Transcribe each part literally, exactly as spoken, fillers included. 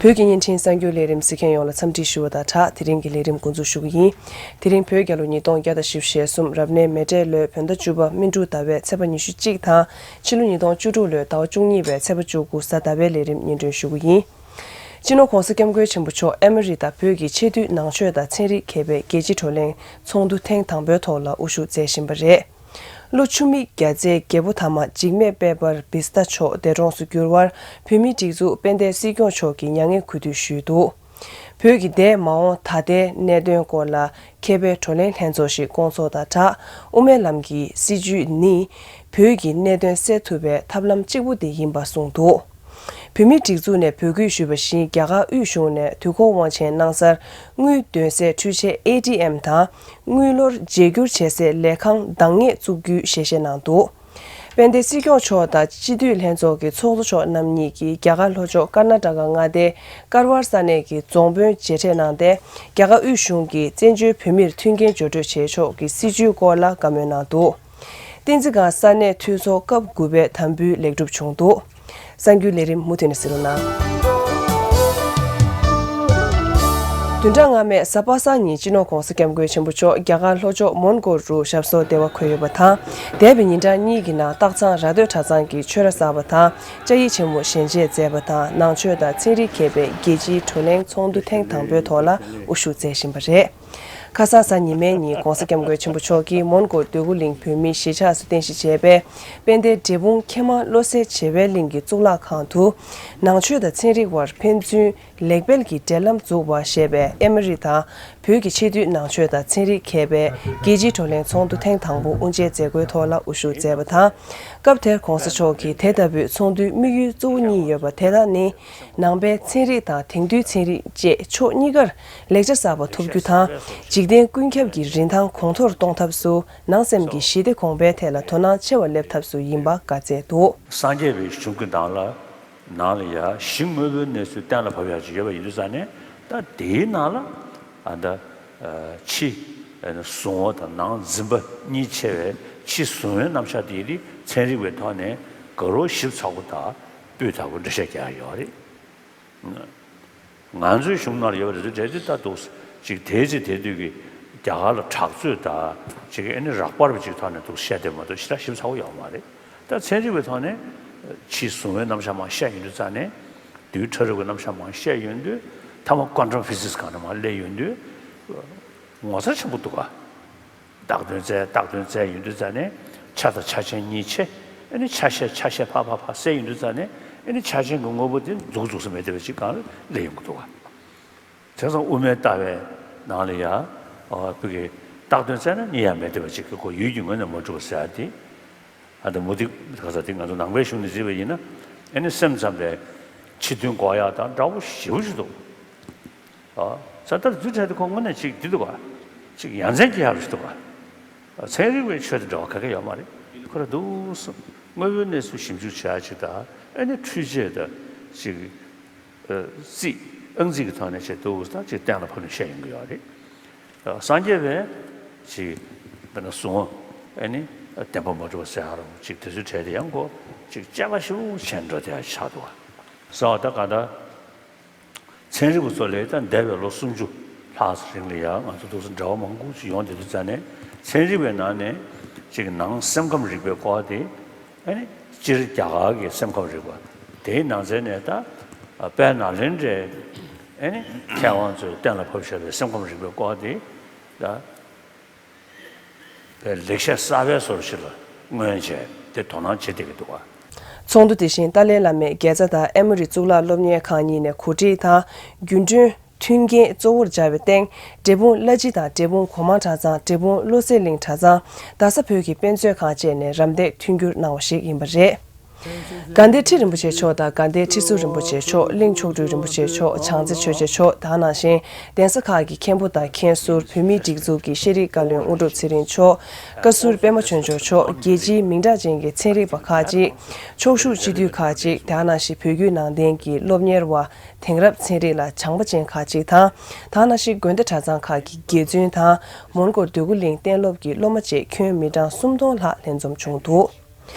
བོད་ཀྱི་བརྙན་འཕྲིན་གསར་འགྱུར་ལས་རིམ་གཟིགས་མཁན་ཡོངས་ལ་འཚམས་འདྲི་ཞུ་བ་དང་སྦྲགས། དེ་རིང་གི་ལས་རིམ་འགོ་འཛུགས་ཞུ་གི་ཡིན། དེ་རིང་བོད་རྒྱལ་ལོ་ཉིས་སྟོང་བརྒྱ་དང་བཞི་བཅུ་ཞེ་གསུམ་རབ་གནས་མེ་སྤྲེལ་ལོའི་བོད་ཟླ་བཅུ་པ་སྨིན་དྲུག་ཟླ་བའི་ཚེས་པ་ཉི་ཤུ་གཅིག་དང་། ཕྱི་ལོ་ཉིས་སྟོང་བཅུ་དྲུག་ལོའི་ཟླ་བ་བཅུ་གཉིས་པའི་ཚེས་པ་བཅུ་དགུ་གཟའ་ཟླ་བའི་ལས་རིམ་སྙན་སྒྲོན་ཞུ་གི་ཡིན། སྤྱི་ནོར་༧གོང་ས་༧སྐྱབས་མགོན་ཆེན་པོ་མཆོག་ཨ་མི་རི་ཀ་དང་བོད་ཀྱི་ཆེས་མཐོའི་ནང་ཆོས་དང་ཚན་རིག་མཁས་པའི་རྒྱལ་སྤྱིའི་བགྲོ་གླེང་ཚོགས་འདུ་ཐེངས་དང་པོའི་ཐོག་ལ་དབུ་བཞུགས་མཛད་བཞིན་པ་རེད། ལོ་ཆུ་མིག་བརྒྱ་རྩའི་རྒྱལ་པོ་ཐ་མ་འཇིགས་མེད་དཔལ་འབར་བིས་ཏ་མཆོག་འདས་གྲོངས་སུ་གྱུར་བར་བོད་མིའི་སྒྲིག་འཛུགས་དཔལ་ལྡན་སྲིད་སྐྱོང་མཆོག་གིས་མྱ་ངན་གུས་འདུད་ཞུས་འདུག་བོད་ཀྱི་འདས་མ་འོངས་ད་ལྟའི་གནད་དོན་སྐོར་ལ་མཁས་པའི་བགྲོ་གླེང་ལྷན་ཚོགས་ཤིག་བསྐོང་ཚོགས་དང་སྦྲགས། དབུ་མའི་ལམ་གྱི་སྲིད་བྱུས་ནི་བོད་ཀྱི་གནད་དོན་སེལ་ཐུབ་པའི་ཐབས་ལམ་གཅིག་པུ་དེ་ཡིན་པ་གསུངས་འདུག་བོད་མིའི་སྒྲིག་འཛུགས་ནས་འབོད་སྐུལ་ཞུས་པ་བཞིན། རྒྱ་གར་དབུས་གཞུང་ནས་དུས་འཁོར་དབང་ཆེན་གནང་སར་དངུལ་འདོན་སའི་འཕྲུལ་ཆས་ཨེ་ཊི་ཨེམ་དང་། དངུལ་ལོར་བརྗེ་བསྒྱུར་བྱེད་སའི་ལས་ཁང་འདང་ངེས་བཙུགས་རྒྱུའི་ཞལ་བཞེས་གནང་འདུག་དཔལ་ལྡན་སྲིད་སྐྱོང་མཆོག་དང་སྤྱི་འཐུས་ལྷན་ཚོགས་ཀྱི་ཚོགས་གཙོ་མཆོག་རྣམ་གཉིས་ཀྱིས་རྒྱ་གར་ལྷོ་ཕྱོགས་ཀར་ན་ཊ་ཀ་མངའ་སྡེའི་ཀར་ཝར་ས་གནས་ཀྱི་རྫོང་དཔོན་མཇལ་འཕྲད་གནང་སྟེ། རྒྱ་གར་དབུས་གཞུང་གིས་བཙན་བྱོལ་བོད་མིར་མཐུན་རྐྱེན་སྦྱོར་སྤྲོད་བྱེད་ཕྱོགས་ཀྱི་སྲིད་བྱུས་སྐོར་ལ་བཀའ་མོལ་གནང་འདུག་བསྟན་འཛིན་སྒང་ས་གནས་འཐུས་ཚོགས་སྐབས་དགུ་པའི་དམ་འབུལ་ལེགས་གྲུབ་བྱུང་འདུག་གསར་འགྱུར་ལས་རིམ་མུ་མཐུད་ནས་གཟིགས་རོགས་གནང་། བདུན་ཕྲག་སྔ་མའི་གཟའ་པ་སངས་ཉིན་སྤྱི་ནོར་༧གོང་ས་༧སྐྱབས་མགོན་ཆེན་པོ་མཆོག་རྒྱ་གར་ལྷོ་ཕྱོགས་མོན་གྷོ་རུ་ཞབས་སོར་བདེ་བར་འཁོད་ཡོད་པ་དང་། འདས་པའི་ཉིན་གྲངས་གཉིས་ཀྱི་ནང་སྟག་ཚང་ར་སྟོད་གྲྭ་ཚང་གི་ཆོས་ར་གསར་པ་དང་བཅའ་ཡིག་ཆེན་མོ་ཞལ་འབྱེད་མཛད་པ་དང་། ནང་ཆོས་དང་ཚན་རིག་མཁས་པའི་རྒྱལ་སྤྱིའི་བགྲོ་གླེང་ཚོགས་འདུ་ཐེངས་དང་པོའི་ཐོག་ལ་དབུ་བཞུགས་མཛད་བཞིན་པ་རེད། ཁ་སང་གཟའ་ཉི་མའི་ཉིན་༧གོང་ས་༧སྐྱབས་མགོན་ཆེན་པོ་མཆོག་གིས་མོན་གྷོ་འདོད་རྒུ་གླིང་བོད་མིའི་གཞིས་ཆགས་སུ་རྟེན་གཞི་བྱས་པའི་དཔལ་ལྡན་འབྲས་སྤུངས་མཁས་མང་བློ་གསལ་བྱེ་བའི་གླིང་གི་གཙུག་ལག་ཁང་དུ། ནང་ཆོས་དང་ཚན་རིག་དབར་ཕན་ཚུན་ལེགས་སྤེལ་གྱི་འབྲེལ་ལམ་འཛུགས་པ་ཞེས་པའི་ཨ་མི་རི་དང་བོད་ཀྱི་ཆེས་མཐོའི་ནང་ཆོས་དང་ཚན་རིག་མཁས་པའི་རྒྱལ་སྤྱིའི་བགྲོ་གླེང་ཚོགས་འདུ་ཐེངས་དང་པོ་དབུ་འབྱེད་མཛད་སྒོའི་ཐོག་ལ་དབུ་བཞུགས་མཛད་པ་དང་། སྐབས་དེར་༧གོང་ས་མཆོག་གིས་དེ་ལྟ་བུའི་ཚོགས་འདུའི་དམིགས་ཡུལ་གཙོ་བོ་གཉིས་ཡོད་པ། དེ་དག་ནི། ནང་པའི་ཚན་རིག་དང་དེང་དུས་ཚན་རིག་བཅས་ཕྱོགས་གཉིས་ཀར་ལེགས་ཆ་གསར་པ་ཐོབ་རྒྱུ་དང་། འཇིག་རྟེན་ཀུན་ཁྱབ་ཀྱི་རིན་ཐང་གོང་མཐོར་གཏོང་ཐབས་སུ། ནང་སེམས་ཀྱི་ཞི་བདེ་གོང་འཕེལ་ཐད་ལ་དོ་སྣང་ཆེ་བ་སླེབས་ཐབས་སུ་ཡིན་པ་བཀའ་སྩལ་འདུག་སངས་རྒྱས་པའི་གཞུང་གི་ནང་ལ། ནང་ལ་ཡ་གཞི་དངོས་པོའི་གནས་ཚུལ་གཏན་ལ་ཕབ་ཡག་ཅིག་ཡོད་པ་ཡིན་དུས་ཙང་ནས། ད་དེའི་ནང་ལ་ཨ་ད་ཕྱི་གཟུང་བ་དང་ནང་འཛིན་པ་གཉིས་ཕྱེ་བའི་ཕྱི་གཟུང་བའི་རྣམ་གཞག་དེ་ཡི་རིགས་ཚན་རིག་པའི་ཐོག་ནས་དགའ་རབ་ཞིབ་ཚགས་པོ་དང་སྤུས་དག་པོ་འགྲེལ་བཤད་རྒྱག་ཡག་ཡོད་རེད། ང་ཚོའི་གཞུང་ནང་ལ་ཡོད་པ་རེད་འདུག་གྲས་དེ་ལྟ་འདུག་ཅིག་དེའི་ཚེ་དེ་དུས་ཀྱི་རྒྱ་གར་ལ་དྲག་རྩོད་དང་ཅིག་ཨ་ནི་རགས་པར་བ་ཅིག་ཐོག་ནས་འདུག་བཤད་བསྡད་མ་གཏོགས་ཞེ་དྲག་ཞིབ་ཚགས་པོ་ཡོད་མ་རེད། ད་ཚན་རིག་པའི་ཐོག་ནས་ཕྱི་གཟུང་བའི་རྣམ་གཞག་མང་བཤད་ཡོང་དུས་ཙང་ནས། རྡུལ་ཕྲ་རབ་ཀྱི་རྣམ་གཞག་མང་བཤད་ཡོང་དུས་མཐའ་མ་ཀོན་ཊམ་ཕི་སིག་སི་སྒང་ནས་མར་སླེབས་ཡོང་དུས་ངོ་མཚར་ཆེན་པོ་འདུག་ག་རྟགས་དོན་བཙལ་རྟགས་དོན་བཙལ་ཡོང་དུས་ཙང་ནས་ཆ་དང་ཆ་ཅན་གཉིས་ཕྱེ། ཨ་ནི་ཆ་ཤས་ཆ་ཤས་ཕར་ཕར་ཕར་བསལ་ཡོང་དུས་ཙང་ནས། ཨ་ནི་ཆ་ཅན་གྱི་དངོས་པོ་དེ་འཛུགས་འཛུགས་སུ་མེད་བསྡད་པ་ཅིག་སྒང་ལ་སླེབས་ཡོང་གི་འདུག་ག་དེ་ཙང་དབུ་མའི་ལྟ་བའི་ནང་ལ་ཡ། ཨ་བོད་ཀྱི་རྟགས་དོན་བཙལ་ན་གཉིས་ཡང་མེད་བསྡད་པ་ཅིག་གི་ཁོ་ཡུལ་གྱི་ངོས་ནས་མ་གྲུབ་པ་ཟེར་ཡ་དེ། ཨ་ད་མུ་སྟེགས་ག་ས་དེ་ང་ཚོ་ནང་པའི་གཞུང་ནས་བརྩིས་པ་ཡིན་ན། ཨ་ནི་སེམས་ཙམ་པའི་ཕྱི་དོན་འགོག་ཡག་དང་འདྲ་བོ་ཞེ་པོ་ཅིག་འདུག་ཨ་ས་ལྟར་རྡུལ་ཕྲན་དེ་ཁོ་དངོས་གནས་ཅིག་འདི་འདུག་ག་ཅིག་ཡ་མཚན་སྐྱེ་ཡག་རེ་ཞིག་འདུག་ག་ཚན་རིག་པའི་ཆོས་དང་འབྲེལ་བ་ག་གེ་ཡོད་མ་རེད། ཁོ་ར་འདུག་སེ་དངོས་པོའི་གནས་ཚུལ་ཞིབ་འཇུག་བྱེད་ཡག་ཅིག་དང་། ཨ་ནི་འཕྲུལ་ཆས་དང་ཅིག་རྩིས་ཨང་རྩིས་ཀྱི་ཐོག་ནས་བྱས་འདུག་སེ་ད་ཅིག་གཏན་ལ་ཕབ་ནས་བཤད་ཡོང་གི་ཡོད་རེད། སངས་རྒྱས་པའི་ཅིག་དཔེར་ན་གཟུངས། ཨ་ནི་བདེན་པ་མ་གྲུབ་པ་ཟེར་ཡག་རུང་ཅིག་དེ་ཚོའི་གྲས་དེ་ཡང་ཁོ་ཅིག་དཔྱད་པ་ཞེ་པོ་བྱས་འགྲོ་བསྡད་ཡག་ཆགས་འདུག་ག་ཟེར་བ་ད་ག་ད། ཚན་རིག་པ་ཚོ་ལ་ད་འདས་པའི་ལོ་སུམ་ཅུ་ལྷག་ཙམ་རིང་ལ་ཡང་ང་ཚོ་འདུག་སེ་འབྲེལ་བ་མང་པོ་ཞིག་ཡོང་བསྡད་དུས་ཙང་ནས། ཚན་རིག་པའི་ནང་ནས་ཅིག་ནང་སེམས་ཁམས་རིག་པའི་སྐོར་དེ། ཨ་ནི་སྤྱིར་རྒྱ་གར་གྱི་སེམས་ཁམས་རིག་པ་དེའི་ནང་ཚན་ནས་ད་དཔལ་ནཱ་ལེནྡྲའི་ཨ་ནི་མཁས་དབང་ཚོས་གཏན་ལ་ཕབ་བཞག་པའི་སེམས་ཁམས་རིག་པའི་སྐོར་དེ་ད། པའི་ལེགས་བཤད་གསར་པའི་བཟོ་འདྲ་ཞིག་ལ་མངོན་བྱས་ཏེ་དོ་སྣང་བྱེད་བསྡད་ཀྱི་འདུག་ག་ཚོགས་འདུ་དེ་བཞིན་ཏཱ་ལའི་བླ་མས་དགེ་རྩ་དང་ཨེ་མོ་རི་གཙུག་ལག་སློབ་གཉེར་ཁང་གཉིས་ནས་གོ་སྒྲིག་དང་། རྒྱུན་གྲོན་མཐུན་རྐྱེན་གཙོ་བོར་སྦྱར་བའི་སྟེང་། འབྲས་སྤུངས་བླ་སྤྱི་དང་འབྲས་སྤུངས་གོང་མ་གྲྭ་ཚང་། འབྲས་སྤུངས་བློ་གསལ་གླིང་གྲྭ་ཚང་། རྡ་ས་བོད་ཀྱི་དཔེ་མཛོད་ཁང་བཅས་ནས་རམ་འདེགས་མཐུན་འགྱུར་གནང་བ་ཞིག་ཡིན་པ་རེད། དགའ་ལྡན་ཁྲི་རིན་པོ་ཆེ་མཆོག་དང་། དགའ་ལྡན་ཁྲི་ཟུར་རིན་པོ་ཆེ་མཆོག་གླིང་མཆོག་སྤྲུལ་རིན་པོ་ཆེ་མཆོག་བྱང་རྩེ་ཆོས་རྗེ་མཆོག་དེ་ནང་བཞིན་གདན་ས་ཁག་གི་མཁན་པོ་དང་མཁན་ཟུར། བོད་མིའི་སྒྲིག་འཛུགས་ཀྱི་ཤེས་རིག་བཀའ་བློན་དངོས་གྲུབ་ཚེ་རིང་མཆོག་བཀའ་ཟུར་པད་མ་ཆོས་འབྱོར་མཆོག་རྒྱལ་སྤྱིའི་མིང་གྲགས་ཅན་གྱི་ཚན་རིག་པ་ཁག་ཅིག་ཕྱོགས་བཞུགས་སྤྱི་འཐུས་ཁག་ཅིག་དེ་ནང་བཞིན་བོད་བརྒྱུད་ནང་བསྟན་གྱི་སློབ་གཉེར་བ། དེང་རབས་ཚན་རིག་ལ་སྦྱངས་པ་ཅན་ཁག་ཅིག་དང་། དེ་ནང་བཞིན་དགོན་སྡེ་གྲྭ་ཚང་ཁག་གི་དགེ་བཙུན་དང་། མོན་གྷོ་འདོད་རྒུ་གླིང་གཏན་སློབ་ཀྱི་སློབ་མ་བཅས་ཁྱོན་མི་གྲངས་སུམ་སྟོང་ལྷག་ལྷན་འཛོམས་བྱུང་འདུག་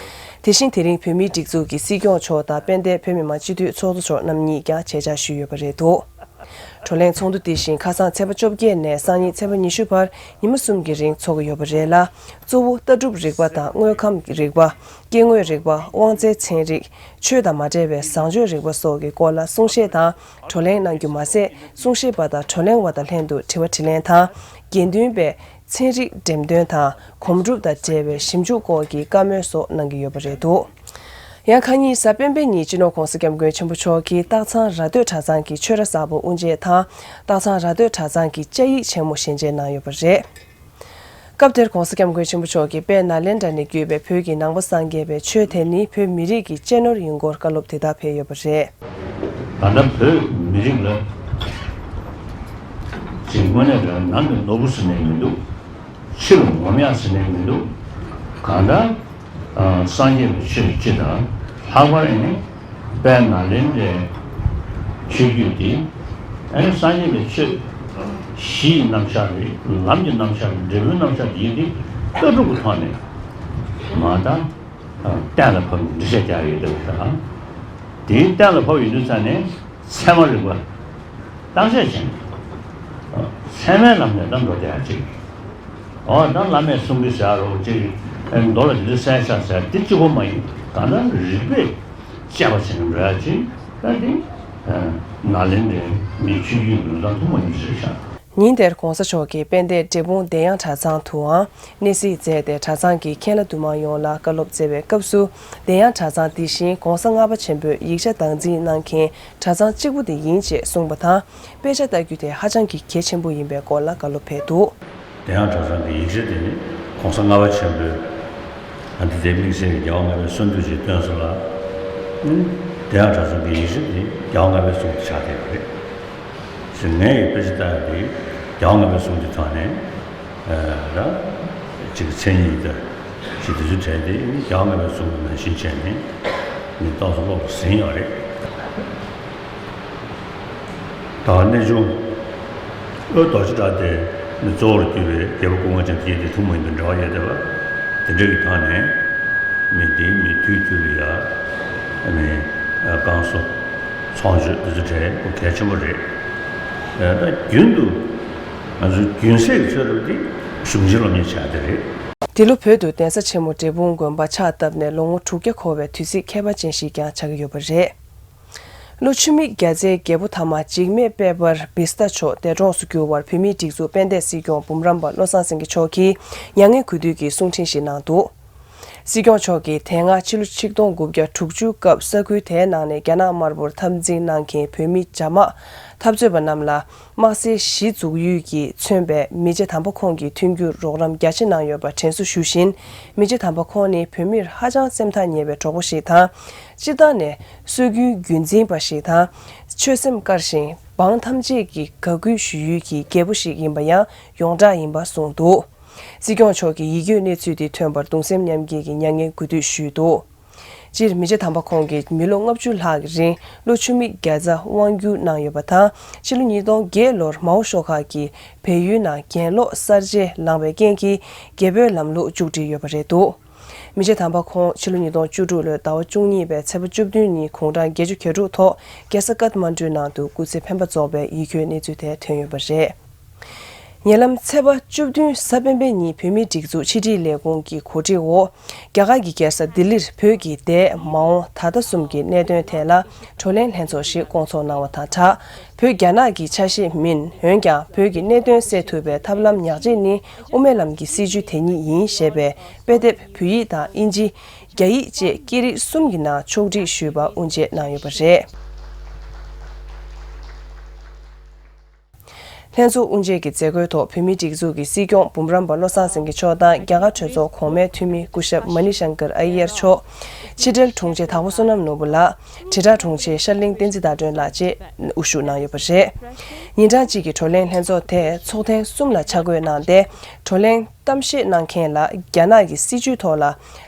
དེ་བཞིན་དེ་རིང་བོད་མིའི་སྒྲིག་འཛུགས་ཀྱི་སྲིད་སྐྱོང་མཆོག་དང་དཔལ་ལྡན་བོད་མི་མང་སྤྱི་འཐུས་ཚོགས་གཙོ་མཆོག་རྣམ་གཉིས་ཀྱང་མཇལ་བཅར་ཞུས་ཡོད་པ་རེད་འདུག། བགྲོ་གླེང་ཚོགས་འདུ་དེ་བཞིན་ཁ་སང་ཚེས་པ་བཅོ་བརྒྱད་ནས་སང་ཉིན་ཚེས་པ་ཉི་ཤུ་བར་ཉི་མ་གསུམ་གྱི་རིང་འཚོགས་ཀྱི་ཡོད་པ་རེད་ལ། གཙོ་བོ་ལྟ་གྲུབ་རིག་པ་དང་དངོས་ཁམས་རིག་པ། སྐྱེ་དངོས་རིག་པ། དབང་རྩའི་ཚན་རིག། ཆོས་དང་མ་འབྲེལ་བའི་བཟང་སྤྱོད་རིག་པ་སོགས་ཀྱི་སྐོར་ལ་གསུང་བཤད་དང་། བགྲོ་གླེང་གནང་རྒྱུ་མ་ཟད། གསུང་བཤད་པ་དང་བགྲོ་གླེང་བ་དང་ལྷན་དུ་དྲི་བ་དྲིས་ལན་དང་། དགེ་འདུན་པས་ཚན་རིག་འགྲེམས་སྟོན་དང་། གོམ་སྒྲུབ་དང་འབྲེལ་བའི་ཞིབ་འཇུག་སྐོར་གྱི་བཀའ་མོལ་སོགས་གནང་གི་ཡོད་པ་རེད་འདུག། ཡང་ཁ་ཉིན་གཟའ་སྤེན་པའི་ཉིན་སྤྱི་ནོར་༧གོང་ས་༧སྐྱབས་མགོན་ཆེན་པོ་མཆོག་གིས་སྟག་ཚང་ར་སྟོད་གྲྭ་ཚང་གི་ཆོས་ར་གསར་པ་དབུ་འབྱེད་དང་། སྟག་ཚང་ར་སྟོད་གྲྭ་ཚང་གི་བཅའ་ཡིག་ཆེན་མོ་བཞེས་མཇལ་གནང་ཡོད་པ་རེད། སྐབས་དེར་༧གོང་ས་༧སྐྱབས་མགོན་ཆེན་པོ་མཆོག་གིས་དཔལ་ནཱ་ལེནྡྲ་ནས་བརྒྱུད་པའི་བོད་ཀྱི་ནང་པ་སངས་རྒྱས་པའི་ཆོས་དེ་ནི་བོད་མི་རིགས་ཀྱི་གཅེས་ནོར་ཡིན་སྐོར་བཀའ་སློབ་དེ་ལྟར་ཕེབས་ཡོད་པ་རེད། ད་ལྟ་བོད་མི་རིགས་ལ་ཅིག་དངོས་གནས་དྲང་ནང་གི་ནོར་བུ་ཟེར་ནས་མི་འདུག། ཕྱི་ལ་ངོམ་ཡག་ཟེར་ནས་མི་འདུག། གང་ལྟར་སངས་རྒྱས་པའི་ཆོས་སྤྱི་དང་། ལྷག་པར་ནི་དཔལ་ནཱ་ལེནྡྲའི་ཆོས་བརྒྱུད་དེ། ཨ་ནི་སངས་རྒྱས་པའི་ཆོས་གཞི་ཡི་རྣམ་གཞག་རེད། ལམ་གྱི་རྣམ་གཞག་རེད། འབྲས་བུའི་རྣམ་གཞག་དེ་ཡིན་ཏེ། ལྟ་གྲུབ་ཀྱི་ཐོག་ནས་མ་དང་གཏན་ལ་ཕབ་ནས་འགྲེལ་བཤད་རྒྱག་ཡོད་དེ། དེ་གཏན་ལ་ཕབ་ཡོད་དུས་ཙང་ནས། ཚད་མ་རིག་པ་བརྟག་དཔྱད་བྱས་ནས། ཚད་མའི་ལམ་ནས་ད་འགྲོ་བསྡད་ཡ་གཅིག། འོ་ད་བླ་མས་གསུང་གི་ཟེར་རོ་གཅིག། ཨེ་མདོ་ལ་འདི་འདྲ་གསལ་བཤད་ཟེར་དེ་གཅིག་པོ་མ་ཡིན། ད་ལྟ་རིགས་པས་དཔྱད་པ་བྱས་ནས་འགྲོ་ཡ་གཅིག། ད་འདི་ནཱ་ལེནྡྲའི་མི་ཆོས་བརྒྱུད་ཀྱི་ལུང་དང་མཐུན་པ་ཡིན་ཟེར་བཞག། ཉིན་དེར་༧གོང་ས་མཆོག་གིས་དཔལ་ལྡན་འབྲས་སྤུངས་བདེ་ཡངས་གྲྭ་ཚང་དུའང་གནས་གཟིགས་མཛད་དེ། གྲྭ་ཚང་གི་མཁན་བླ་འདུས་མང་ཡོངས་ལ་བཀའ་སློབ་སྩལ་བའི་སྐབས་སུ། བདེ་ཡངས་གྲྭ་ཚང་དེ་བཞིན་༧གོང་ས་ལྔ་པ་ཆེན་པོས་ཡིག་ཆ་བདག་འཛིན་གནང་མཁན་གྲྭ་ཚང་གཅིག་པུ་དེ་ཡིན་ཅེས་གསུངས་པ་དང་། དཔེ་ཆ་ལྟ་རྒྱུ་དེ་ཧ་ཅང་གི་གལ་ཆེན་པོ་ཡིན་པའི་སྐོར་ལ་བཀའ་སློབ་ཕེབས་འདུག། བདེ་ཡངས་གྲྭ་ཚང་གི་ཡིག་ཆ་དེ་ནི་༧གོང་ས་ལྔ་པ་ཆེན་པོས་ཨ་འདི་ལྟའི་དམིགས་བསལ་གྱི་རྒྱལ་བ་ལྔ་པའི་གསོལ་འདེབས་ཅིག་བཏོན་སོང་ལ། ཨ་ནི་བདེ་ཡངས་གྲྭ་ཚང་གི་ཡིག་ཆ་དེ་རྒྱལ་བ་ལྔ་པའི་གསུང་དེ་ཆགས་བསྡད་པ་རེད། ཟེར་ངས་ཡི་དཔེ་ཆ་ལྟ་ཡ་དེ་རྒྱལ་བ་ལྔ་པའི་གསུང་གི་ཐོག་ནས། ཨ་ར་ཅིག་མཚན་ཉིད་དང་ཞིག་དེ་ཚོ་བྲལ་ཏེ་རྒྱལ་བ་ལྔ་པའི་གསུང་གི་ནང་བཞིན་བྱས་ནས་ནི་ཏོག་ཙམ་ཀློག་ཟིན་ཡོད་རེད། ད་གནས་ཆུང་ཨོ་རྡོ་རྗེ་བྲག་དེ་ནི་གཙོ་བོར་གྱུར་པའི་རྒྱལ་པོ་ཀུན་དགའ་ཆེན་པོ་དེ་ཐུན་མོང་མ་ཡིན་པའི་འབྲེལ་བ་ཡོད་བསྡད་པ་དེ་འདྲ་གི་ཐོག་ནས། མི་འདིའི་མི་དུས་དུས་ལ་ཡ་ནི་བསྐང་གསོ་ཚོགས་མཆོད་འདི་ཚོ་གྲས་གལ་ཆེན་པོ་རེད། ད་རྒྱུན་དུ་ང་ཚོ་རྒྱུན་སྲས་ཀྱི་ཚོད་རུ་འདི་གཞུང་ཆེན་སློབ་གཉེར་བྱ་དེ་རེད། འདི་ལོ་བོད་དུ་གདན་ས་ཆེན་མོ་འབྲས་སྤུངས་དགོན་པ་ཕྱག་བཏབ་ནས་ལོ་ངོ་དྲུག་བརྒྱ་འཁོར་བའི་དུས་ཚིགས་ཁྱད་པར་ཅན་ཞིག་ཀྱང་ཆགས་ཀྱི་ཡོད་པ་རེད། ལོ་ཆུ་མིག་བརྒྱ་རྩའི་རྒྱལ་པོ་ཐ་མ་འཇིགས་མེད་དཔལ་འབར་བི་སྟ་མཆོག་འདས་གྲོངས་སུ་གྱུར་བར་བོད་མིའི་སྒྲིག་འཛུགས་དཔལ་ལྡན་སྲིད་སྐྱོང་འབུམ་རམས་པ་བློ་བཟང་སེང་གེ་མཆོག་གིས་མྱ་ངན་གུས་འདུད་ཀྱི་གསུང་འཕྲིན་ཞིག་གནང་འདུག། སྲིད་སྐྱོང་མཆོག་གིས་དེ་སྔ་ཕྱི་ལོ་ཆིག་སྟོང་དགུ་བརྒྱ་དྲུག་ཅུ་སྐབས་ས་ཁུལ་དེའི་ནང་ནས་རྒྱ་ནག་དམར་པོར་འཐབ་འཛིང་གནང་མཁན་བོད་མི་རྒྱ་དམག་འཐབ་རྩོད་པ་རྣམས་ལ། དམག་སའི་གཞི་འཛུགས་ཡུལ་གྱིས་མཚོན་པའི་མི་རྗེ་དམ་པ་ཁོང་གིས་མཐུན་འགྱུར་རོགས་རམ་རྒྱ་ཆེ་གནང་ཡོད་པ་དྲན་གསོ་ཞུ་བཞིན། མི་རྗེ་དམ་པ་ཁོང་ནི་བོད་མིར་ཧ་ཅང་སེམས་ཐག་ཉེ་བའི་གྲོགས་པོ་ཞིག་དང་། སྤྱིར་བཏང་ནས་སྲོལ་རྒྱུན་རྒྱུན་འཛིན་པ་ཞིག་དང་། ཆོད་སེམས་དཀར་ཞིང་འབངས་ཐམས་ཅད་ཀྱིས་དགའ་གུས་ཞུ་ཡུལ་གྱི་རྒྱལ་པོ་ཞིག་ཡིན་པ་ཡང་ཡོངས་གྲགས་ཡིན་པ་གསུངས་འདུག། སྲིད་སྐྱོང་མཆོག་གིས་ཡིད་སྐྱོའི་གནས་ཚུལ་དེ་ཐོན་པར་གདུང་སེམས་མཉམ་སྐྱེད་ཀྱི་མྱ་ངན་གུས་འདུད་ཞུས་འདུག། སྤྱིར་མི་རྗེ་དམ་པ་ཁོང་གིས་མི་ལོ་ལྔ་བཅུ་ལྷག་གི་རིང་ལོ་ཆུ་མིག་བརྒྱ་རྩ་དབང་བསྒྱུར་གནང་ཡོད་པ་དང་། ཕྱི་ལོ་ཉིས་སྟོང་བརྒྱད་ལོར་མའོ་ཤོག་ཁག་གིས་བལ་ཡུལ་ནང་གྱེན་ལོག་གསར་བརྗེ་ལངས་པའི་རྐྱེན་གྱིས་རྒྱལ་པོའི་ལམ་ལུགས་མཇུག་སྒྲིལ་ཡོད་པ་རེད་འདུག། མི་རྗེ་དམ་པ་ཁོང་ཕྱི་ལོ་ཉིས་སྟོང་བཅུ་དྲུག་ལོའི་ཟླ་བ་བཅུ་གཉིས་པའི་ཚེས་པ་བཅུ་བདུན་ཉིན་དགུང་གྲངས་བརྒྱད་ཅུ་གྱ་དྲུག་ཐོག་རྒྱལ་ས་ཀཏ་མན་ཌུའི་ནང་དུ་སྐུ་ཚེ་འཕེན་པ་རྫོགས་པའི་ཡིད་སྐྱོའི་གནས་ཚུལ་དེ་ཐོན་ཡོད་པ་རེད། ཉེ་ལམ་ཚེས་པ་བཅུ་བདུན་གཟའ་སྤེན་པའི་ཉིན་བོད་མིའི་སྒྲིག་འཛུགས་ཕྱི་དྲིལ་ལས་ཁུངས་ཀྱི་གོ་སྒྲིག་འོག། རྒྱ་གར་གྱི་རྒྱལ་ས་ལྡི་ལིར་བོད་ཀྱི་འདས་མ་འོངས་ད་ལྟ་གསུམ་གྱི་གནད་དོན་ཐད་ལ་བགྲོ་གླེང་ལྷན་ཚོགས་ཤིག་བསྐོང་ཚོགས་གནང་བ་དང་སྦྲགས། བོད་རྒྱ་ནག་གི་ཆ་ཤས་མིན། འོན་ཀྱང་བོད་ཀྱི་གནད་དོན་སེལ་ཐུབ་པའི་ཐབས་ལམ་ཉག་གཅིག་ནི་དབུ་མའི་ལམ་གྱི་སྲིད་བྱུས་དེ་ཉིད་ཡིན་ཞེས་པའི་དཔེ་དེབ་བོད་ཡིག་དང་དབྱིན་ཇི། རྒྱ་ཡིག་བཅས་སྐད་རིགས་གསུམ་གྱི་ནང་ཕྱོགས་སྒྲིག་ཞུས་པ་དབུ་འབྱེད་གནང་ཡོད་པ་རེད། ལྷན་ཚོགས་དབུ་འབྱེད་ཀྱི་མཛད་སྒོའི་ཐོག་བོད་མིའི་སྒྲིག་འཛུགས་ཀྱི་སྲིད་སྐྱོང་འབུམ་རམས་པ་བློ་བཟང་སེང་གེ་མཆོག་དང་རྒྱ་གར་གྲོས་ཚོགས་གོང་མའི་འཐུས་མི་སྐུ་ཞབས་མ་ཎི་ཤང་ཀར་ཨ་ཡེར་མཆོག་ཕྱི་འབྲེལ་དྲུང་ཆེ་དྭགས་པོ་བསོད་ནམས་ནོར་བུ་ལགས། དྲིལ་བསྒྲགས་དྲུང་ཆེ་ཤར་གླིང་བསྟན་འཛིན་ཟླ་སྒྲོན་ལགས་བཅས་དབུ་བཞུགས་གནང་ཡོད་པ་རེད། ཉིན་གྲངས་གཅིག་གི་བགྲོ་གླེང་ལྷན་ཚོགས་དེ་ཚོགས་ཐེངས་གསུམ་ལ་ཆ་བགོས་གནང་སྟེ། བགྲོ་གླེང་གཏམ་བཤད་གནང་མཁན་ལ་རྒྱ་ནག་གི་སྲིད་བྱུས་ཐོག་ལ་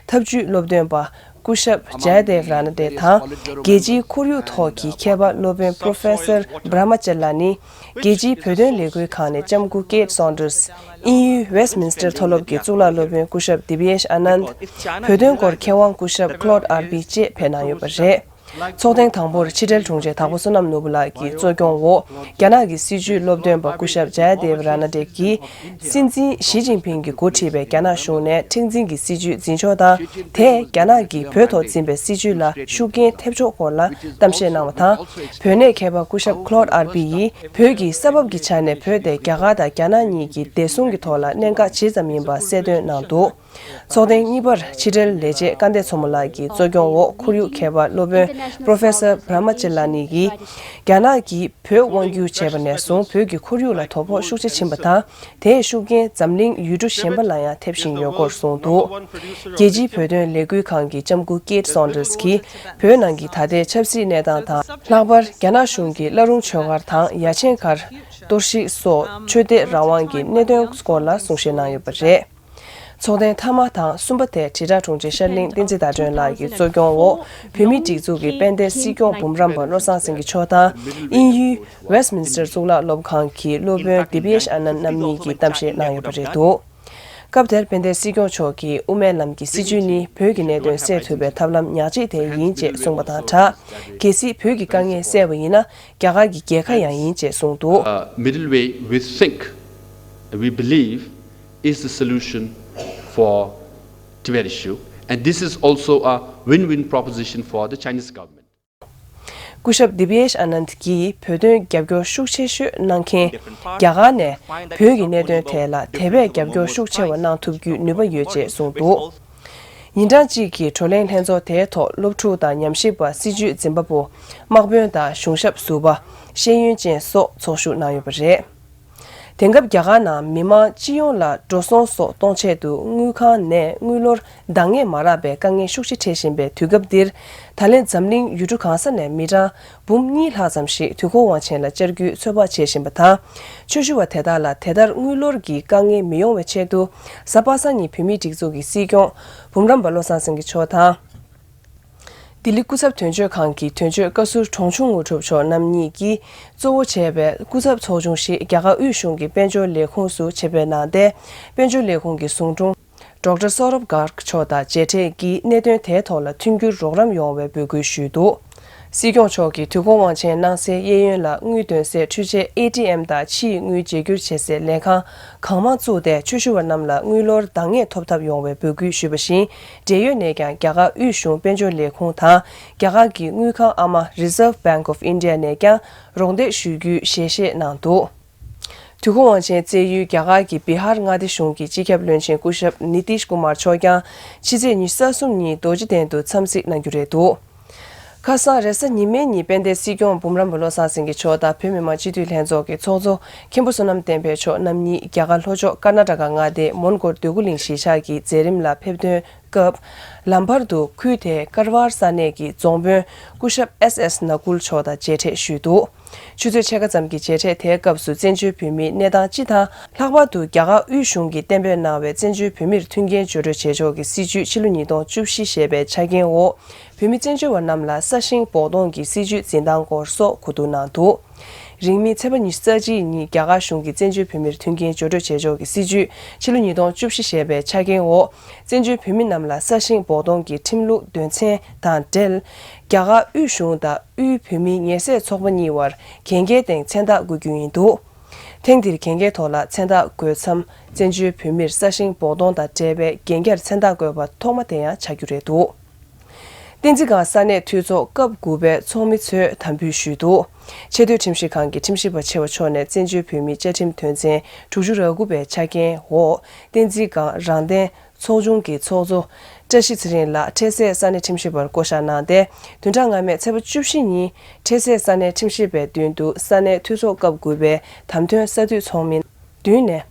ཐབས་ཇུས་སློབ་སྟོན་པ། སྐུ་ཞབས་ཇའི་དེབ་ར་ན་ཏེ་དང་། རྒྱལ་སྤྱིའི་ཁོར་ཡུག་ཐོག་གི་མཁས་པ་སློབ་དཔོན་པྲོ་ཕེ་སར་བྷ་ར་མ་ཅ་ལ་ནི། རྒྱལ་སྤྱིའི་བོད་དོན་ལས་འགུལ་ཁང་ནས་ལྕམ་སྐུ་ཀེད་སོན་ཏྲེས། དབྱིན་ཡུལ་ཝེ་སི་མིན་སི་ཊར་མཐོ་སློབ་ཀྱི་གཙུག་ལག་སློབ་དཔོན་སྐུ་ཞབས་དི་བི་ཡེཤ་ཨ་ནནྡ། བོད་དོན་སྐོར་མཁས་དབང་སྐུ་ཞབས་ཁློད་ཨར་བྷི་བཅས་ཕེབས་གནང་ཡོད་པ་རེད། ཚོགས་ཐེངས་དང་པོར་ཕྱི་དྲིལ་དྲུང་ཆེ་དྭགས་པོ་བསོད་ནམས་ནོར་བུ་ལགས་ཀྱིས་གཙོ་སྐྱོང་འོག་རྒྱ་ནག་གི་སྲིད་བྱུས་སློབ་སྟོན་པ་སྐུ་ཞབས་ཇའི་དེབ་ར་ན་ཏེ་གིས། སྲིད་འཛིན་ཞི་ཅིན་ཕིང་གིས་འགོ་ཁྲིད་པའི་རྒྱ་ནག་གཞུང་ནས་མཁྲེགས་འཛིན་གྱི་སྲིད་བྱུས་འཛིན་ཕྱོགས་དང་། དེས་རྒྱ་ནག་གིས་བོད་ཐོག་འཛིན་པའི་སྲིད་བྱུས་ལ་ཤུགས་རྐྱེན་ཐེབས་ཕྱོགས་སྐོར་ལ་གཏམ་བཤད་གནང་བ་དང་། བོད་གནས་མཁས་པ་སྐུ་ཞབས་ཁློད་ཨར་བྷི་ཡིས་བོད་ཀྱི་ས་བབ་ཀྱི་ཆ་ནས་བོད་དེ་རྒྱ་གར་དང་རྒྱ་ནག་གཉིས་ཀྱི་བདེ་སྲུང་གི་ཐོག་ལ་གནད་འགག་ཇི་ཙམ་ཡིན་པ་གསལ་སྟོན་གནང་འདུག་ཚོགས་ཐེངས་གཉིས་པར་ཕྱི་དྲིལ་ལས་བྱེད་སྐལ་ལྡན་མཚོ་མོ་ལགས་ཀྱིས་གཙོ་སྐྱོང་འོག་ཁོར་ཡུག་མཁས་པ་སློབ་དཔོན་པྲོ་ཕེ་སར་བྷ་ར་མ་ཅ་ལ་ནི་ཡིས། རྒྱ་ནག་གིས་བོད་དབང་སྒྱུར་བྱས་པ་ནས་བཟུང་བོད་ཀྱི་ཁོར་ཡུག་ལ་དོ་ཕོག་ཤུགས་ཆེ་ཕྱིན་པ་དང་། དེའི་ཤུགས་རྐྱེན་འཛམ་གླིང་ཡུལ་གྲུ་གཞན་པ་ལ་ཡང་ཐེབས་བཞིན་ཡོད་སྐོར་གསུངས་འདུག་རྒྱལ་སྤྱིའི་བོད་དོན་ལས་འགུལ་ཁང་གི་ལྕམ་སྐུ་ཀེད་སོན་ཏྲེས་ཀྱིས་བོད་ནང་གི་ད་ལྟའི་ཆབ་སྲིད་གནས་སྟངས་དང་། ལྷག་པར་རྒྱ་ནག་གཞུང་གིས་བླ་རུང་ཆོས་སྒར་དང་ཡ་ཆེན་སྒར་གཏོར་བཤིག་སོགས་ཆོས་དད་རང་དབང་གི་གནད་དོན་སྐོར་ལ་གསུང་བཤད་གནང་ཡོད་པ་རེད། ཚོགས་ཐེངས་མཐའ་མ་དང་གསུམ་པ་དེ་དྲིལ་བསྒྲགས་དྲུང་ཆེ་ཤར་གླིང་བསྟན་འཛིན་ཟླ་སྒྲོན་ལགས་ཀྱིས་གཙོ་སྐྱོང་འོག་བོད་མིའི་སྒྲིག་འཛུགས་ཀྱི་དཔལ་ལྡན་སྲིད་སྐྱོང་འབུམ་རམས་པ་བློ་བཟང་སེང་གེ་མཆོག་དང་། དབྱིན་ཡུལ་ཝེ་སི་མིན་སི་ཊར་གཙུག་ལག་སློབ་ཁང་གི་སློབ་དཔོན་དི་བི་ཡེཤ་ཨ་ནནྡ་རྣམ་གཉིས་ཀྱིས་གཏམ་བཤད་གནང་ཡོད་པ་རེད་འདུག་སྐབས་དེར་དཔལ་ལྡན་སྲིད་སྐྱོང་མཆོག་གིས་དབུ་མའི་ལམ་གྱི་སྲིད་བྱུས་ནི་བོད་ཀྱི་གནད་དོན་སེལ་ཐུབ་པའི་ཐབས་ལམ་ཉག་གཅིག་དེ་ཡིན་ཅེས་གསུངས་པ་དང་སྦྲགས། གལ་སྲིད་བོད་ཀྱི་དཀའ་ངལ་སེལ་བ་ཡིན་ན། རྒྱ་གར་གྱི་རྒྱལ་ཁ་ཡང་ཡིན་ཅེས་གསུངས་འདུག Uh, middle way, we think, we believe, is the solution for Tibet issue, and this is also a win-win proposition for the Chinese government. སྐུ་ཞབས་དི་བི་ཡེཤ་ཨ་ནནྡ་གིས་བོད་དོན་རྒྱབ་སྐྱོར་ཤུགས་ཆེ་ཤོས་གནང་མཁན་རྒྱ་གར་ནས་བོད་ཀྱི་གནད་དོན་ཐད་ལ་དེ་བས་རྒྱབ་སྐྱོར་ཤུགས་ཆེ་བ་གནང་ཐུབ་རྒྱུའི་ནུས་པ་ཡོད་ཅེས་གསུངས་འདུག་ཉིན་གྲངས་གཅིག་གི་བགྲོ་གླེང་ལྷན་ཚོགས་དེའི་ཐོག་སློབ་ཕྲུག་དང་ཉམས་ཞིབ་པ། སྲིད་བྱུས་འཛིན་པ་པོ། དམག་དཔོན་དང་གཞུང་ཞབས་ཟུར་པ། ཤེས་ཡོན་ཅན་སོགས་ཚོགས་ཞུགས་གནང་ཡོད་པ་རེད། དེང་སྐབས་རྒྱ་གར་ནང་མི་མང་སྤྱི་ཡོངས་ལ་འགྲོ་སོང་སོགས་གཏོང་ཆེད་དུ་དངུལ་ཁང་ནས་དངུལ་ལོར་འདང་ངེས་མ་རག་པའི་དཀའ་ངལ་ཤུགས་ཆེ་འཕྲད་བཞིན་པའི་དུས་སྐབས་འདིར། ད་ལན་འཛམ་གླིང་ཡུལ་གྲུ་གང་ས་ནས་མི་གྲངས་འབུམ་གཉིས་ལྷག་ཙམ་ཞིག་དུས་འཁོར་དབང་ཆེན་ལ་བཅར་རྒྱུའི་ཚོད་དཔག་བྱེད་བཞིན་པ་དང་། ཆོས་ཞུ་བ་དེ་དག་ལ་དེ་ལྟར་དངུལ་ལོར་གྱི་དཀའ་ངལ་མི་ཡོང་བའི་ཆེད་དུ། གཟའ་པ་སངས་ཉིན་བོད་མིའི་སྒྲིག་འཛུགས་ཀྱི་སྲིད་སྐྱོང་འབུམ་རམས་པ་བློ་བཟང་སེང་གེ་མཆོག་དང་། ལྡི་ལི་སྐུ་ཚབ་དོན་གཅོད་ཁང་གི་དོན་གཅོད་བཀའ་ཟུར་གྲོང་ཆུང་དངོས་གྲུབ་མཆོག་རྣམ་གཉིས་ཀྱིས་གཙོ་བོ་བྱས་པའི་སྐུ་ཚབ་ཚོགས་ཆུང་ཞིག་རྒྱ་གར་དབུས་གཞུང་གི་དཔལ་འབྱོར་ལས་ཁུངས་སུ་ཆེད་ཕེབས་གནང་སྟེ། དཔལ་འབྱོར་ལས་ཁུངས་ཀྱི་ཟུང་དྲུང་ཌོག་ཊར་སོ་རབ་གརག་མཆོག་དང་མཇལ་འཕྲད་ཀྱིས་གནད་དོན་དེའི་ཐོག་ལ་མཐུན་འགྱུར་རོགས་རམ་ཡོང་བའི་འབོད་སྐུལ་ཞུས་འདུག་སྲིད་སྐྱོང་མཆོག་གིས་དུས་འཁོར་དབང་ཆེན་གནང་སའི་གཡས་གཡོན་ལ་དངུལ་འདོན་སའི་འཕྲུལ་ཆས་ཨེ་ཊི་ཨེམ་དང་ཕྱིའི་དངུལ་བརྗེ་སྒྱུར་བྱེད་སའི་ལས་ཁང་གང་མང་བཙུགས་ཏེ། ཆོས་ཞུ་བ་རྣམས་ལ་དངུལ་ལོར་འདང་ངེས་ཐོབ་ཐབས་ཡོང་བའི་འབོད་སྐུལ་ཞུས་པ་བཞིན། འབྲེལ་ཡོད་ནས་ཀྱང་རྒྱ་གར་དབུས་གཞུང་དཔལ་འབྱོར་ལས་ཁུངས་དང་། རྒྱ་གར་གྱི་དངུལ་ཁང་ཨ་མ་Reserve Bank of India ནས་ཀྱང་རོགས་འདེགས་ཞུ་རྒྱུའི་ཞལ་བཞེས་གནང་འདུག་དུས་འཁོར་དབང་ཆེན་བསྩལ་ཡུལ་རྒྱ་གར་གྱི་བི་ཧར་མངའ་སྡེ་གཞུང་གི་སྤྱི་ཁྱབ་བློན་ཆེན་སྐུ་ཞབས་ནི་ཏིཤ་ཀུ་མར་མཆོག་ཀྱང་ཕྱི་ཚེས་ཉི་ཤུ་རྩ་གསུམ་ཉིན་རྡོ་རྗེ་གདན་དུ་འཚམས་གཟིགས་གནང་རྒྱུ་རེད་འདུག་ཁ་སང་རེས་གཟའ་ཉི་མའི་ཉིན་དཔལ་ལྡན་སྲིད་སྐྱོང་འབུམ་རམས་པ་བློ་བཟང་སེང་གེ་མཆོག་དང་བོད་མི་མང་སྤྱི་འཐུས་ལྷན་ཚོགས་ཀྱི་ཚོགས་གཙོ་མཁན་པོ་བསོད་ནམས་བསྟན་འཕེལ་མཆོག་རྣམ་གཉིས་རྒྱ་གར་ལྷོ་ཕྱོགས་ཀར་ན་ཊ་ཀ་མངའ་སྡེའི་མོན་གྷོ་འདོད་རྒུ་གླིང་གཞིས་ཆགས་ཀྱི་མཛད་རིམ་ལ་ཕེབས་ཐོན་སྐབས། ལམ་བར་དུ་ཁུལ་དེའི་ཀར་ཝར་ས་གནས་ཀྱི་རྫོང་དཔོན་སྐུ་ཞབས་ཨེས་ཨེས་ན་ཀུལ་མཆོག་དང་མཇལ་འཕྲད་ཞུས་འདུག་ཆུ་ཚོད་ཕྱེད་ཀ་ཙམ་གྱི་མཇལ་འཕྲད་དེའི་སྐབས་སུ་བཙན་བྱོལ་བོད་མིའི་གནས་སྟངས་སྤྱི་དང་། ལྷག་པར་དུ་རྒྱ་གར་དབུས་གཞུང་གིས་གཏན་འབེབས་གནང་བའི་བཙན་བྱོལ་བོད་མིར་མཐུན་རྐྱེན་སྦྱོར་སྤྲོད་བྱེད་ཕྱོགས་ཀྱི་སྲིད་བྱུས་ཕྱི་ལོ་ཉིས་སྟོང་བཅུ་བཞི་ཞེས་པའི་ཆ་རྐྱེན་འོག་བོད་མི་བཙན་བྱོལ་བ་རྣམས་ལ་ས་ཞིང་འབོགས་གཏོང་གི་སྲིད་བྱུས་འཛིན་སྟངས་སྐོར་སོགས་གོ་བསྡུར་གནང་འདུག་རིང་མིན་ཚེས་པ་ཉི་ཤུ་རྩ་གཅིག་ཉིན་རྒྱ་གར་གཞུང་གིས་བཙན་བྱོལ་བོད་མིར་མཐུན་རྐྱེན་སྦྱོར་སྤྲོད་བྱེད་ཕྱོགས་ཀྱི་སྲིད་བྱུས་ཕྱི་ལོ་ཉིས་སྟོང་བཅུ་བཞི་ཞེས་པའི་ཆ་རྐྱེན་འོག་བཙན་བྱོལ་བོད་མི་རྣམས་ལ་ས་ཞིང་འབོགས་གཏོང་གི་ཁྲིམས་ལུགས་དོན་ཚན་དང་འབྲེལ། རྒྱ་གར་དབུས་གཞུང་དང་དབུས་བོད་མིའི་ངལ་སེལ་ཚོགས་པ་གཉིས་བར་གན་རྒྱའི་སྟེང་མཚན་རྟགས་འགོད་རྒྱུ་ཡིན་འདུག་ཐེངས་འདིར་གན་རྒྱའི་ཐོག་ལ་མཚན་རྟགས་འགོད་མཚམས་བཙན་བྱོལ་བོད་མིར་ས་ཞིང་འབོགས་གཏོང་དང་འབྲེལ་བའི་གན་རྒྱར་མཚན་རྟགས་འགོད་པ་ཐོག་མ་དེ་ཡང་ཆགས་རྒྱུ་རེད་འདུག་བསྟན་འཛིན་སྒང་ས་གནས་འཐུས་ཚོགས་སྐབས་དགུ་པའི་ཚོགས་མི་ཚོས་དམ་འབུལ་ཞུས་འདུག་ཆེས་མཐོའི་ཁྲིམས་ཞིབ་ཁང་གི་ཁྲིམས་ཞིབ་པ་ཆེ་བ་མཆོག་ནས་བཙན་བྱོལ་བོད་མིའི་བཅའ་ཁྲིམས་དོན་ཚན་དྲུག་ཅུ་རེ་དགུ་པའི་ཆ་རྐྱེན་འོག་བསྟན་འཛིན་སྒང་རང་བདེན་ཚོགས་ཆུང་གི་ཚོགས་གཙོ་བཀྲ་ཤིས་ཚེ་རིང་ལགས་འཕྲལ་སེལ་ས་གནས་ཁྲིམས་ཞིབ་པར་བསྐོ་གཞག་གནང་སྟེ། བདུན་ཕྲག་སྔ་མའི་ཚེས་པ་བཅུ་བཞི་ཉིན་འཕྲལ་སེལ་ས་གནས་ཁྲིམས་ཞིབ་པའི་མདུན་དུ་ས་གནས་འཐུས་ཚོགས་སྐབས་དགུ་པའི་བདམས་ཐོན་ས་འཐུས་ཚོགས་མི་བདུན་ནས་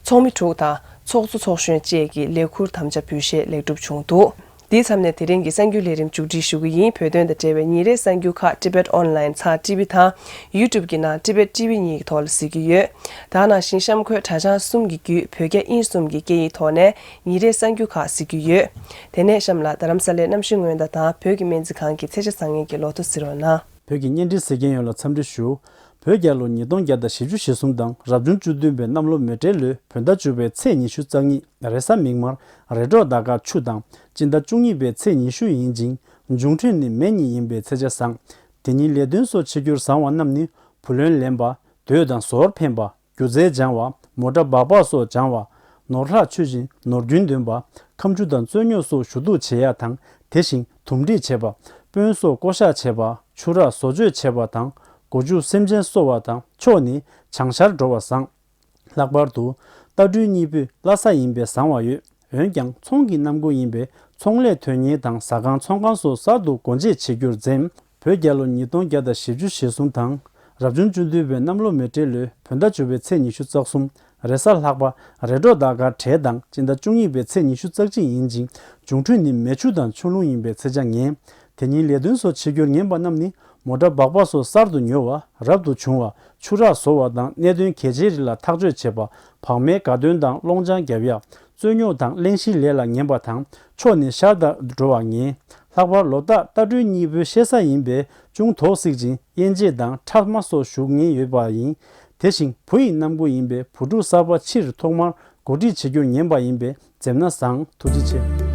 ཚོགས་མི་དྲུག་དང་ཚོགས་གཙོ་ཚོགས་གཞོན་བཅས་ཀྱི་ལས་ཁུར་དམ་བཅའ་འབུལ་བཞེས་ལེགས་གྲུབ་བྱུང་འདུག་དེའི་མཚམས་ནས་དེ་རིང་གི་གསར་འགྱུར་ལས་རིམ་མཇུག་སྒྲིལ་ཞུ་གི་ཡིན། བོད་དོན་དང་འབྲེལ་བའི་ཉིན་རེའི་གསར་འགྱུར་ཁག་Tibet Online ཚགས་ཊི་བི་དང་YouTube གི་ནང་Tibet T V གཉིས་ཀྱི་ཐོག་ལ་གཟིགས་ཀྱི་ཡོད། ད་ག་ནང་བཞིན་གཤམ་འཁོད་དྲ་བྱང་གསུམ་གྱི་བརྒྱུད་བོད་རྒྱ་དབྱིན་གསུམ་གྱི་སྐད་ཡིག་ཐོག་ནས་ཉིན་རེའི་གསར་འགྱུར་ཁག་གཟིགས་ཀྱི་ཡོད། དེ་ནས་གཤམ་ལ་རྡ་རམ་ས་ལའི་གནམ་གཤིས་སྔོན་བརྡ་དང་བོད་ཀྱི་སྨན་རྩིས་ཁང་གི་ཚེས་ཆ་བཟང་ངན་གྱི་ལོ་ཐོ་གཟིགས་རོགས་གནང་། བོད་ཀྱི་བརྙན་འཕྲིན་གཟིགས་མཁན་ཡོངས་ལ་འཚམས་འདྲི་ཞུ། བོད་རྒྱལ་ལོ་ཉིས་སྟོང་བརྒྱ་དང་བཞི་བཅུ་ཞེ་གསུམ་དང་རབ་བྱུང་བཅུ་བདུན་པའི་གནམ་ལོ་མེ་སྤྲེལ་ལོའི་བོད་ཟླ་བཅུ་པའི་ཚེས་ཉི་ཤུ་རྩ་གཉིས་རེས་གཟའ་མིག་དམར་རེ་དྲོ་ཟླ་སྐར་ཆུ་དང་སྤྱི་ཟླ་བཅུ་གཉིས་པའི་ཚེས་ཉི་ཤུ་ཡིན་ཅིང་། འབྱུང་འཕྲོད་ནི་མེ་གཉིས་ཡིན་པའི་ཚེས་ཆ་བཟང་། དེ་ཉིན་ལས་དོན་སོགས་བྱེད་རྒྱུར་བཟང་བ་རྣམས་ནི་བུ་ལོན་ལེན་པ། དུད་དང་ཟོར་འཕེན་པ། སྒྱུ་རྩལ་སྦྱང་བ། མོ་ཊ་སྦག་སྦག་སོགས་སྦྱང་བ། ནོར་ལྷག་མཆོད་ཅིང་ནོར་རྒྱུན་འདོན་པ། ཁ་མཆུ་དང་རྩོད་རྙོག་སོགས་ཞུ་གཏུག་བྱེད་ཡ་དང་དེ་བཞིན་དུམ་སྒྲིག་བྱེད་པ། དཔོན་སོགས་བསྐོ་གཞག་བྱེད་པ། ཆུ་རགས་བཟོ་བཅོས་བྱེད་པ་དང་། སྒོ་ཕྱུགས་སེམས་ཅན་གསོ་བ་དང་ཕྱོགས་ནི་བྱང་ཤར་འགྲོ་བ་བཟང་། ལྷག་པར་དུ་རྟ་སྦྲུལ་གཉིས་པོས་བླ་གཟའ་ཡིན་པས་བཟང་བ་ཡོད། འོན་ཀྱང་ཚོང་གི་གནམ་སྒོ་ཡིན་པས་ཚོང་ལས་དོན་གཉེར་དང་ཟ་ཁང་ཚོང་ཁང་སོགས་གསར་དུ་སྒོ་འབྱེད་བྱེད་རྒྱུར་འཛེམ། བོད་རྒྱལ་ལོ་ཉིས་སྟོང་བརྒྱ་དང་བཞི་བཅུ་ཞེ་གསུམ་དང་རབ་བྱུང་བཅུ་བདུན་པའི་གནམ་ལོ་མེ་སྤྲེལ་ལོའི་བོད་ཟླ་བཅུ་པའི་ཚེས་ཉི་ཤུ་རྩ་གསུམ་རེས་གཟའ་ལྷག་པ་རེ་དྲོ་ཟླ་སྐར་བྲལ་དང་སྤྱི་ཟླ་བཅུ་གཉིས་པའི་ཚེས་ཉི་ཤུ་རྩ་གཅིག་ཡིན་ཅིང་། འབྱུང་འཕྲོད་ནི་མེ་ཆུ་དང་ཆུ་རླུང་ཡིན་པའི་ཚེས་ཆ་ངན། དེ་ཉིན་ལས་དོན་སོགས་བྱེད་རྒྱུར་ངན་པ་རྣམས་ནི་མོ་ཊ་སྦག་སྦག་སོགས་གསར་དུ་ཉོ་བ། རབ་ཏུ་བྱུང་བ། ཆུ་རགས་བཟོ་བ་དང་གནད་དོན་གལ་ཆེའི་རིགས་ལ་ཐག་གཅོད་བྱེད་པ། བག་མའི་དགའ་སྟོན་དང་སློང་ཆང་བརྒྱབ་ཡ། རྩོད་རྙོག་དང་གླེང་གཞིའི་ལས་ལ་ངན་པ་དང་ཕྱོགས་ནི་ཤར་དང་འགྲོ་བ་ངན། ལྷག་པར་ལོ་རྟགས་རྟ་སྦྲུལ་གཉིས་པོའི་གཤེད་གཟའ་ཡིན་པས་ཅུང་དོགས་སྲིད་ཅིང་དབྱེ་འབྱེད་དང་ཕྲ་མ་སོགས་ཞུགས་ཉེན་ཡོད་པ་ཡིན། དེ་བཞིན་བུ་ཡི་གནམ་སྒོ་ཡིན་པས་བུ་ཕྲུག་གསར་པ་ཕྱིར་ཐོག་མར་གོ་སྒྲིག་བྱེད་རྒྱུར་ངན་པ་ཡིན་པས་འཛེམ་ན་བཟང་། ཐུགས་རྗེ་ཆེ།